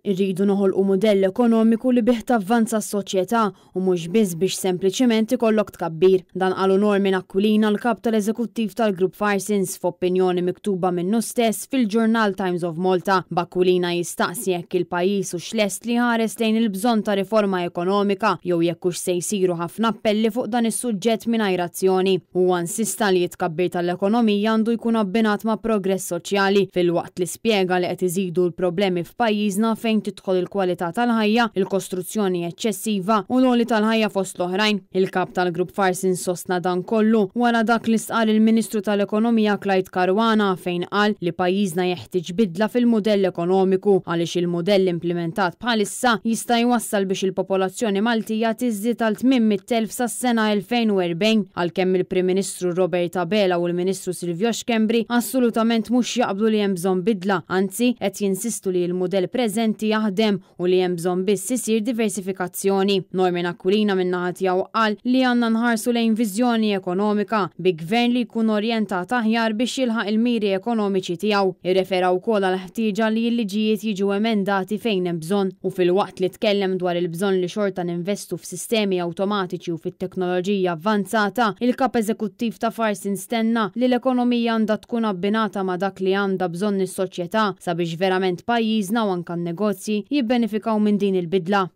Irridu noħolqu mudell ekonomiku li bih tavvanza s-soċjetà u mhux biss biex sempliċiment ikollok tkabbir. Dan qalu Norman Aquilina, l-Kap tal-Eżekuttiv tal-Grupp Farsons, f'opinjoni miktuba minnu stess fil-ġurnal Times of Malta, b'Aquilina jistaqsi jekk il-pajjiż hux lest li jħares lejn il-bżonn ta' riforma ekonomika jew jekk hux se jsiru ħafna appelli fuq dan is-suġġett mingħajr azzjoni. Huwa insista li t-tkabbir tal-ekonomija għandu jkun abbinat ma' progress soċjali, filwaqt li spjega li qed iżidu l-problemi f'pajjiżna fejn tidħol il-kwalità tal-ħajja, il-kostruzzjoni eċċessiva u l-għoli tal-ħajja fost l-oħrajn. Il-Kap tal-Grupp Farsons sostna dan kollu wara dak li stqarr il-Ministru tal-Ekonomija Clyde Caruana fejn qal li pajjiżna jeħtieġ bidla fil-mudell ekonomiku għaliex il-mudell implimentat bħalissa jista' jwassal biex il-popolazzjoni Maltija tiżdied għal 800,000 sas-sena 2040 għalkemm il-Prim Ministru Robert Abela u l-Ministru Silvio Schembri assolutament mhux jaqblu li hemm bżonn bidla, anzi qed jinsistu li l-mudell preżenti jaħdem u li hemm bżonn biss isir diversifikazzjoni. Norman Aquilina min-naħa tiegħu qal li għandna nħarsu lejn viżjoni ekonomika bi gvern li jkun orjentat aħjar biex jilħaq il-miri ekonomiċi tiegħu. Irrefera wkoll għall-ħtieġa li l-liġijiet jiġu emendati fejn hemm bżonn u filwaqt li tkellem dwar il-bżonn li xorta ninvestu f'sistemi awtomatiċi u fit-teknoloġija avvanzata, il-Kap Eżekuttiv ta' Farsons tenna li l-ekonomija għandha tkun abbinata ma' dak li għandha bżonn is-soċjetà sabiex verament pajjiżna u anke n-negozji jibbenefikaw minn din il-bidla.